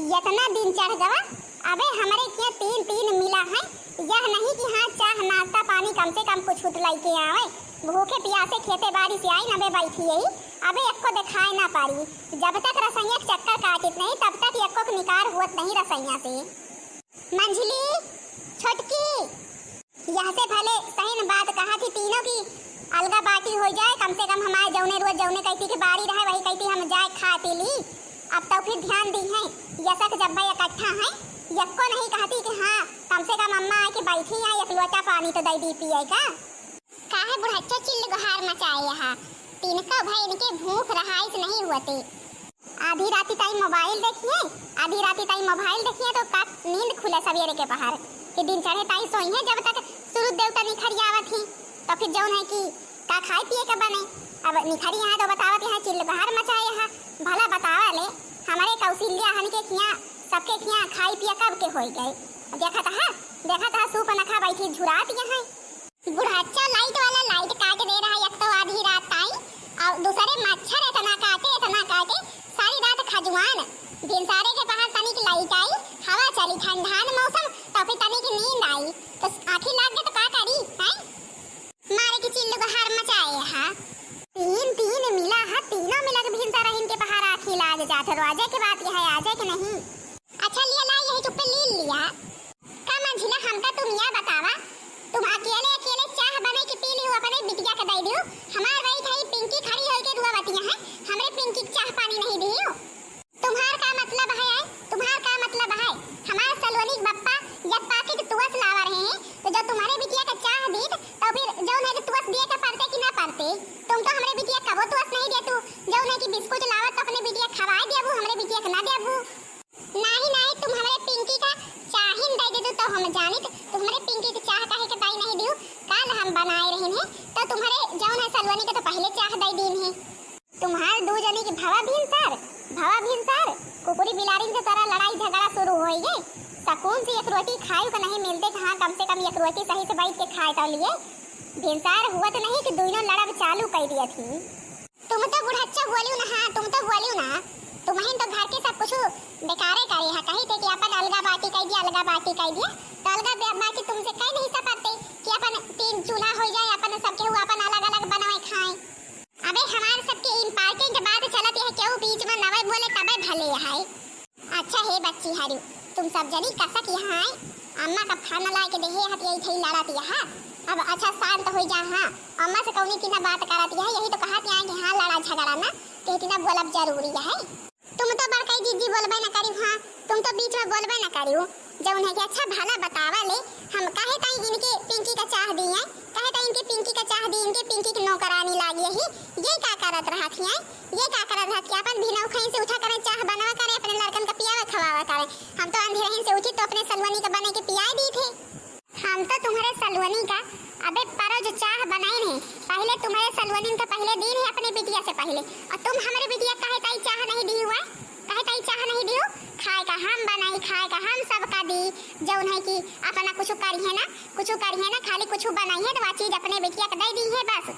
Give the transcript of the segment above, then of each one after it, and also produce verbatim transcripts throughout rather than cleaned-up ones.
इतना दिन चढ़ गवा, अबे हमरे किया तीन तीन मिला है। यह नहीं कि हाँ, चाह नाश्ता पानी कम से कम कुछ तो लइके आवे। भूखे पियासे खेते बाड़ी से आई न बे बैठी यही, अबे एक्को देखाए ना पारी। जब तक रसैया के चक्कर काटित नहीं, तब तक एक्को के निकार हुअत नहीं रसैया से। मंझली, छोटकी, यह से भले सही न बात कहा थी तीनों की अलगा बाटी हो जाए, कम से कम हमारे जौने रोज जौने कैती के बारी रहे, वही कैती हम जाए खा पी ली। अब तो फिर ध्यान दी है, यसक जब भाई इकट्ठा है, यक्को नहीं कहती कि हाँ, कम से कम अम्मा आके बैठी है, एक लोटा पानी तो दे दी पिए का। काहे बुढ़च्चा चिल्ल गुहार मचाए यहाँ, तीनों भाई इनके भूख रहाइश नहीं हुआ थी। आधी राती ताई मोबाइल देखिए, आधी राती ताई मोबाइल देखिए तो का नींद खुले सवेरे के पहर, कि दिन चढ़े ताई सोई है जब तक सूरज देवता निखरियावत ही, तो फिर जौन है कि का खाए पिए के बने। अब निखरी यहाँ तो बतावत यहाँ चिल्लबहार मचाए यहाँ, भला बतावा ले, हमारे कौशल्या हन के खिया, सबके खिया खाए पिए कब के होई गए। देखत हा, देखत हा सूप नखा बैठी झुरात यहाँ। बुढ़ाचा लाइट वाला लाइट काट दे रहा, एक तो आधी रात ताई, और दूसरे मच्छर इतना काटे, इतना काटे, सारी रात खजुआन। भिनसारे के पहर तनिक लाइट आई, हवा चली, ठंडान मौसम, तो फिर तनिक नींद आई, तो आँखी लाग गए तो का करी, हैं? मारे की चिल्लू बहार मचाए हा। तीन, तीन मिला हा, तीनों मिला के भिनसारे इनके पहर आँखी लाग जात, रोजे के बात यह है, आजे के नहीं। अच्छा लिया ला, यही चुप्पे लील लिया। का मंझिला, हमका तुम या बतावा, तुम अकेले अकेले चाह बने के पी लियो, अपने बिटिया के दे दियो। हमार वही थाई पिंकी खड़ी होई के रुआवतिया है, हमरे पिंकी के चाह पानी नहीं दियो। तुम्हार का मतलब है, आय? तुम्हार का मतलब है? हमार सलोनी के बप्पा जब पाकिट तुअस लावा रहे हैं, तो जब तुम्हारे बिटिया के चाह दीत, तो फिर जौन है कि तुअस दिए के पड़ते कि ना पड़ते? तुम तो हमरे बिटिया कबो तुअस नहीं देतू, जौन है कि बिस्कुट लावत तो अपने बिटिया खवाए देबू, हमरे बिटिया के ना देबू। नाही, नाही, तुम हमरे पिंकी का चाहिन दे दे दो, तो हम जानित, तुम हमरे पिंकी के चाह काहे के दाई नहीं दियो। काल हम बनाए रहिन है, तो तुम्हारे जौन है सलवनी के तो पहले चाह दे दीन है। तुम्हार दू जनी की भवा भिनसार, भवा भिनसार, कुकुरी बिलारिन के तरह लड़ाई झगड़ा शुरू होई गए। सकून से एक रोटी खाए को नहीं मिलते, कहाँ कम से कम एक रोटी सही से बैठ के खाए तो लिए। भिनसार हुआ तो नहीं कि दोनों लड़ब चालू कर दिया थी। तुम तो बुढ़च्चा बोलियो ना, हाँ, तुम तो बोलियो ना। तुम्हें तो घर के सब कुछ बेकारे करे है, कही थे कि अपन अलगा बाटी कह दिया, अलगा बाटी कह दिया, तो अलगा बे-, बाटी तुमसे कह नहीं सकते कि अपन तीन चूल्हा हो जाए, अपन सब केहू अपन अलग-अलग बनावे खाए। अबे हमार सबके important बात चलत है, केहू बीच में नवे बोले तबे भले है। अच्छा हे बच्ची हरू, तुम सब जनी कसक यहाँ आए, अम्मा का खाना लाए के देहे हत यही थई लड़त यहाँ। अब अच्छा शांत हो जा, हाँ, अम्मा से कौनी की ना बात करत यहाँ, यही तो कहत यहाँ कि हाँ लड़ा झगड़ा ना, कहती ना बोलब जरूरी है। तुम तो बड़काई दीदी बोलबे ना करियो, हाँ, तुम तो बीच में बोलबे ना करियो। जौन है कि अच्छा भला बतावा ले, हम काहे ताई इनके पिंकी का चाह दी है, काहे ताई इनके पिंकी का चाह दी, इनके पिंकी की नौकरानी लागी है, ये का करत रहत है? ये का करत रहत कि अपन भिनऊ खईं से उठा करे, चाह बनवा करे, अपने लड़कन का पियावा खवावा करे। हम तो अंधेरहिन से उठी तो अपने सलवनी का बने के पियाई दी थे। हम तो तुम्हारे सलवनी का अबे परोज चाह बनाई नहीं, पहले तुम्हारे सलवनी का पहले दी नहीं अपने बिटिया से पहले, और तुम हमारे बिटिया काहे ताई चाह नहीं दी हुआ, काहे ताई चाह नहीं दी हो? खाए का हम बनाई, खाए का हम सबका दी, जौन है कि अपना कुछ करिए ना, कुछ करिए ना, खाली कुछ बनाई है तो वह चीज अपने बिटिया का दे दी है बस।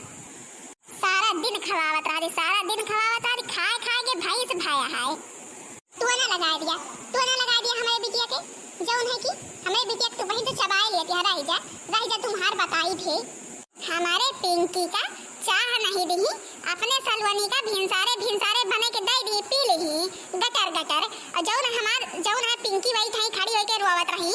सारा दिन खवावत रहती, सारा दिन खवावत रहती, खाए खाए के भैंस भाया है। तू ना लगा दिया, तू ना लगा दिया हमारे बिटिया के, जौन है कि हमारे बिटिया के तू वहीं तो चबाए लेती है, रह जा, रह जा, तुम्हार बताई थे। हमारे पिंकी का चाह नहीं दी, अपने सलवनी का भिनसारे भिनसारे बने के दे दी, पी ली गटर गटर। और जौन हमार, जौन है पिंकी वही ठाई खड़ी होके रोवत रही,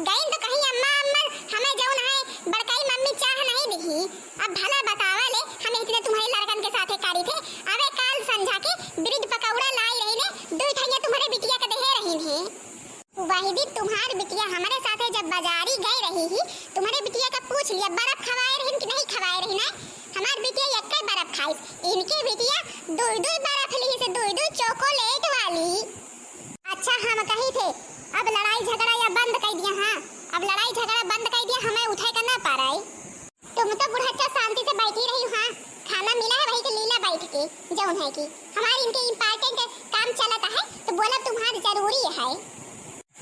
गई तो कहीं अम्मा, अम्मा, हमें जौन है बड़काई मम्मी चाह नहीं दी। अब भला बतावा ले, हम इतने तुम्हारे लड़कन के साथे करी थे। अबे काल संझा के ब्रेड पकौड़ा लाई रही ने, दुई ठैया तुम्हारे बिटिया के देहे रही ने। वही दिन तुम्हार बिटिया हमारे साथे जब बाजारी गई रही ही, तुम्हारे बिटिया का पूछ लिया, बर्फ खवाए रही कि नहीं खवाए रही ना? हमार बिटिया यक्के बर्फ खाइस, इनके बिटिया दुई दुई बर्फ ली से, दुई दुई चॉकलेट वाली। अच्छा, हम कही थे, अब लड़ाई झगड़ा या बंद कर दिया, हाँ, अब लड़ाई झगड़ा बंद कर दिया, हमें उठे का ना पाराई। तुम तो बुढ़च्चा शांति से बैठी रही, हाँ, खाना मिला है वही के लीला बैठ के, जौन है कि हमारी इनके important काम चलता है, तो बोला तुम्हार जरूरी है।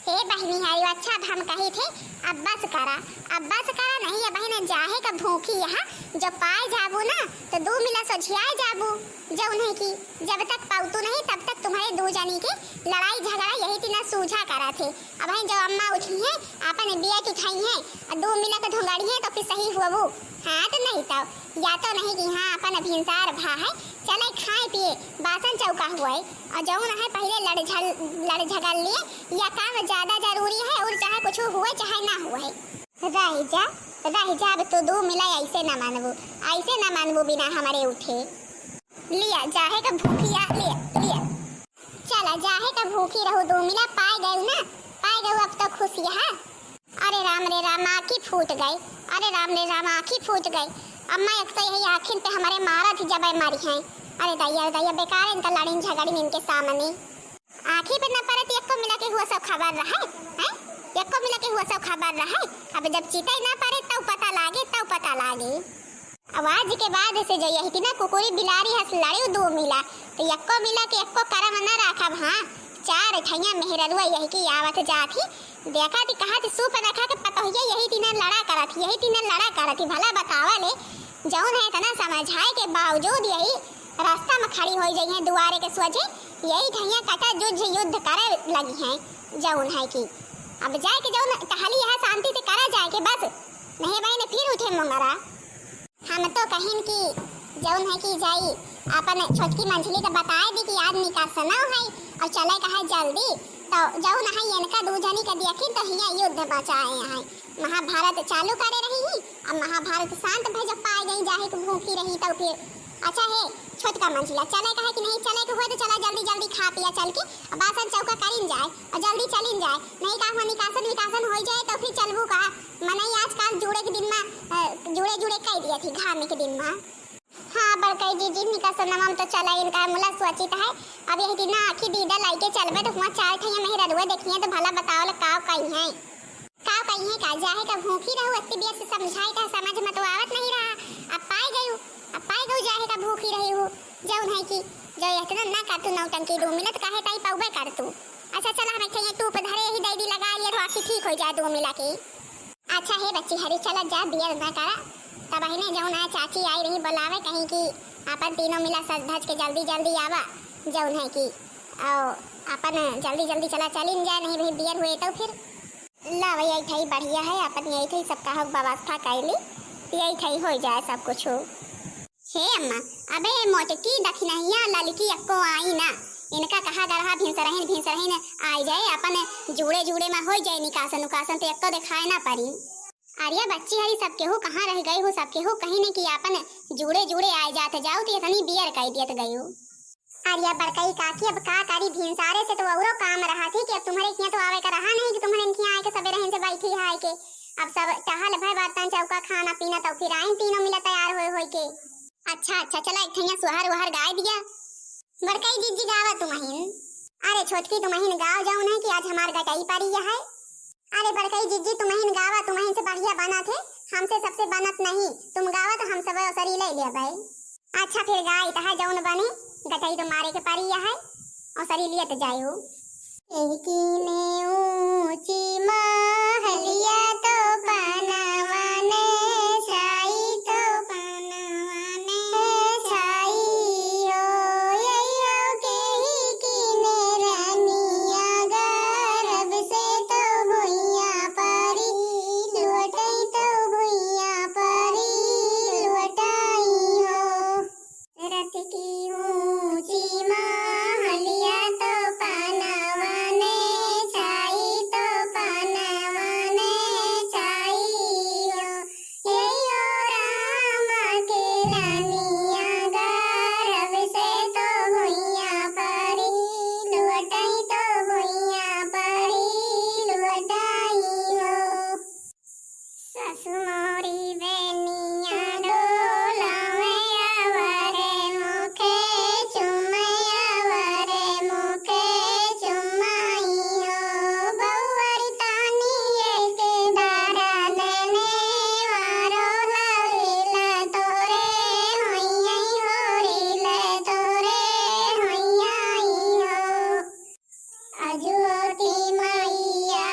हे बहिनी हरी, अच्छा अब हम कही थे, अब बस करा, अब बस करा, नहीं अब बहिन जाहे का भूखी यहाँ, जो पाए जाबू ना, तो दू मिला सोझियाए जाबू, जौन है कि जब तक पौतू नहीं, तब तक तुम्हरे दू जनी के लड़ाई झगड़ा यही तीना सूझा करा थे। अब बहिन जब अम्मा उठी हैं, अपन बिया की खाई हैं, और दू मिला के धुंगाड़ी हैं, तो फिर सही हुआ वो। हाँ, तो नहीं तो, या तो नहीं कि हाँ, अपन भिनसार भा है, चले खाए पिए, बासन चौका हुआ है, और जौन है पहले लड़ झल-, लड़ झगड़ लिए, या काम ज्यादा जरूरी है, और चाहे कुछ हुए, चाहे ना हुए। रह जा, रह जा, अब तू दू मिला ऐसे ना मानबू, ऐसे ना मानबू बिना हमारे उठे। लिया, जाहे का भूखिया, लिया, लिया। चला, जाहे का भूखी रहू दू मिला, पाए गयू ना, पाए गयू अब तो खुशिया है। अरे राम रे राम, आँखी फूट गई। अरे राम रे राम, आँखी फूट गई। अम्मा एक तो यही आँखिन पे हमारे मारा थी जब मारी हैं। अरे दैया, दैया, बेकार इनका लड़िन झगड़िन इनके सामने। आँखी पे न पड़े तो एक्को मिला के हुआ सब खबर रहे, हैं? एक्को मिला के हुआ सब खबर रहे। अब जब चितई न पड़े तब पता लागे, तब पता लागे। अब आज के बाद से जो यही तीना कुकुरी बिलारी हस लड़े दू मिला, तो एक्को मिला के एक्को करम न राखब, हाँ। चार ठैया मेहररुआ यही की आवत जात ही, देखा थी कहा थी सूप रखा के पतोहिया यही तीना लड़ा करत ही, यही तीना लड़ा करत ही, भला बतावा ले, जौन है इतना समझाए के बावजूद यही रास्ता में खड़ी होई जइहैं दुआरे के सोझे, यही ठैया कटा जुझ युद्ध करे लगिहैं, जौन है कि अब जाए के जौन टहली यहाँ शांति से करा जाए के बस, नहीं बहिन फिर उठे मोंगरा। हम तो कहिन कि जौन है कि जाई अपन छोटकी मंझली के बताए दी कि आज निकासना है और चले का है जल्दी, तो जौन है इनका दू जनी के देखिन तो हियाँ युद्ध मचाए हैं, महाभारत चालू करे रही ही, अब महाभारत शांत भई जब पाए गई जाहे के भूखी रही तो फिर अच्छा है छोटका मंझला चले का है कि नहीं चले के हुए तो चला जल्दी जल्दी खा पिया चल के अब बासन चौका करिन जाए और जल्दी चलिन जाए, नहीं का हुआ निकासन विकासन हो जाए तो फिर चलबू का। मनई आजकल जुड़े के दिन में, अ, जुड़े जुड़े कह दिया थी घामे के दिन में। हाँ, बड़कई जीजी, निकासनमा में तो चला इनका मुला सोचित है। अब यही दिन आँखी दीदा लाई के चलबे तो हुआ चार ठैया मेहररुआ देखिए तो भला बताओ ला काव कही है। काव कही है का जाहे का भूखी रहू अत्ती बियर से समझाई का समझ में तो आवत नहीं रहा। अब पाए गयू, अब पाए गयू जाहे का भूखी रही हूँ। जौन है कि जो इतना ना कर तू नौटंकी दू मिनट काहे ताई पाउबे कर तू। अच्छा चला हम एक ठैया टूप धरे ही दे दी लगा लिए तो आँखी ठीक हो जाए दू मिला के। अच्छा हे बच्ची हरी, चलत जा, बियर ना करा। तब अहिने जौन है चाची आई रही बोलावे, कहीं कि अपन तीनों मिला सज धज के जल्दी जल्दी आवा, जौन है कि आओ अपन जल्दी जल्दी चला चलिन जाए, नहीं भाई बियर हुए तो फिर। ला भैया, यही बढ़िया है, अपन यही थे सब कहा व्यवस्था कैली, यही थे हो जाए सब कुछ। हे अम्मा, अबे मोटकी दखिनहिया ललकी अक्को आई ना, इनका कहा गरहा भिनसरहिन भिनसरहिन आई जाए, अपन जूड़े जूड़े में होई जाए निकासन उकासन, तो अक्को देखाए ना परी। अरे बच्ची हरी, सब केहू कहाँ रह गई हो, सब केहू कहीं नहीं कि अपन जूड़े जूड़े आए जात जाओ, तो इतनी बियर कह दियत गई हो। अरे बड़कई काकी, अब का करी, भिनसारे से तो औरो काम रहा थी कि अब तुम्हरे किहाँ तो आवे का रहा नहीं कि तुम्हरे किहाँ आए के सबेरे से बैठी है के। अब सब टहल भय बर्तन चौका खाना पीना, तो फिर आइन तीनों मिला तैयार होए होए के। अच्छा, अच्छा, चला एक ठैया सोहर वोहर गाय दिया। बड़कई जीजी गावा तुमहिन। अरे छोटकी तुमहिन गाव जाओ नहीं कि आज हमार गटई परी है। अरे बड़कई जीजी तुमहिन गावा, तुमहिन से बढ़िया बनत है, हमसे सबसे बनत नहीं। तुम गावा तो हम सब ओसरी ले लेबै। अच्छा फिर गाई तहा जौन बने, गटई तो मारे के परी है, ओसरी लियत जायो। एक ने ऊंची महलिया तो पनवा ने छाई तो पनवा ने छाई हो, यैयो के ही किने रनिया गरब से तो भुइया परी, लुवटई तो भुइया परी, लुवटई हो। रथ की ऊंची महलिया तो पनवा ने छाई, तो पनवा ने छाई हो। यैयो राम के रनिया गरब से तो भुइया परी, लुवटई तो भुइया परी, लुवटई हो। ससु मोरी बेनिया डोलावे आवरे मुखे चुम्मे आवरे मुखे चुम्माई हो। बउअर तानी एक दारा देने वारो लारीला तोरे होइया, होरीले तोरे होइया हो। अजुओती मैया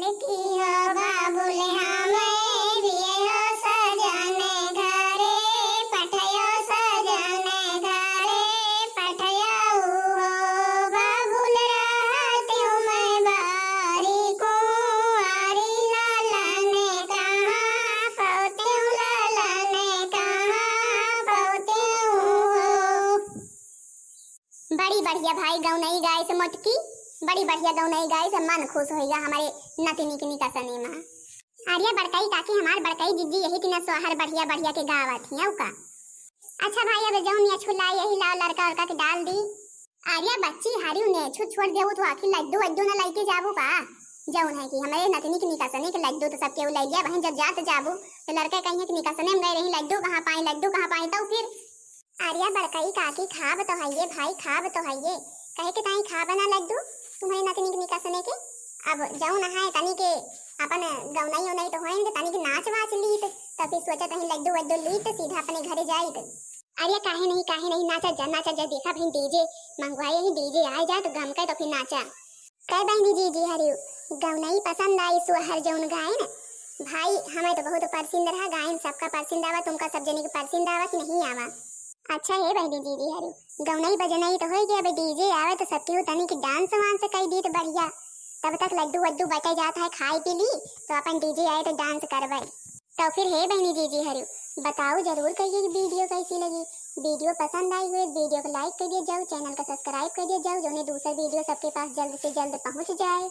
कियो बाबुल हमें दियो सजन घरे, पठयो सजन घरे, पठयो हो बाबुल रहती हूँ मैं बारी कुंवारी, लालन कहाँ पौती हूँ, लालन कहाँ पौती हूँ हो। बड़ी बढ़िया भाई गौनई गाइस मोटकी, बड़ी बढ़िया गौनई गाइस, मन खुश होइगा हमरे नतिनी के निकसने मा। अरे बड़कई काकी, हमार बड़कई जिज्जी यही तिना सोहर बढ़िया बढ़िया के गावत हियाँ का। अच्छा भाई, अब जौन नेछू लाई यही लाव लड़का उड़का के डाल दी। अरे बच्ची, हरिउ नेछू छोड़ देबू तो आखिर लड्डू वड्डू न लइके जाबू का? जौन है कि हमरे नतिनी के निकसने के लड्डू तो सबके उ लइ लिया, वहीं जब जात जाबू तो लड़के कहिए कि निकसने में गए रही, लड्डू कहाँ पाई, लड्डू कहाँ पाई? तो फिर अरे बड़कई काकी, खाब तो हइये भाई, खाब तो हइये, कहे के ताई खाब ना लड्डू तुम्हरे नतिनी के निकसने के। अब जौन है तनी के अपन गौनई उनई तो होइन, तनी के नाच वाच लीत, तो फिर सोचत हई लड्डू वड्डू लीत सीधा अपने घरे जाइत। अरे काहे नहीं, काहे नहीं, नाचा जा, नाचा जा, देखा बहिन डीजे मंगवाए ही, डीजे आए जाए तो गम के तो फिर नाचा। कै बहिनी जीजी हरिउ, गौनई पसंद आई सोहर जौन गायन? भाई हमें तो बहुत पसंद रहा गायन, सबका पसंद आवा, तुमका सब जने के पसंद आवा कि नहीं आवा? अच्छा हे बहिनी जीजी हरिउ, गौनई बजनई तो होई गया, अब डीजे आवे तो सबके तनी के डांस वांस कई दीत बढ़िया, तब तक लड्डू वड्डू बटे जात है खाए पी ली, तो अपन डीजे आए तो डांस करबे। तो फिर हे बहिनी जीजी हरिउ, बताओ जरूर कहिए कि वीडियो कैसी लगी। वीडियो पसंद आई हुई वीडियो को लाइक कर दिया जाओ, चैनल को सब्सक्राइब कर दिया जाओ, जो दूसरा वीडियो सबके पास जल्द से जल्द पहुँच जाए।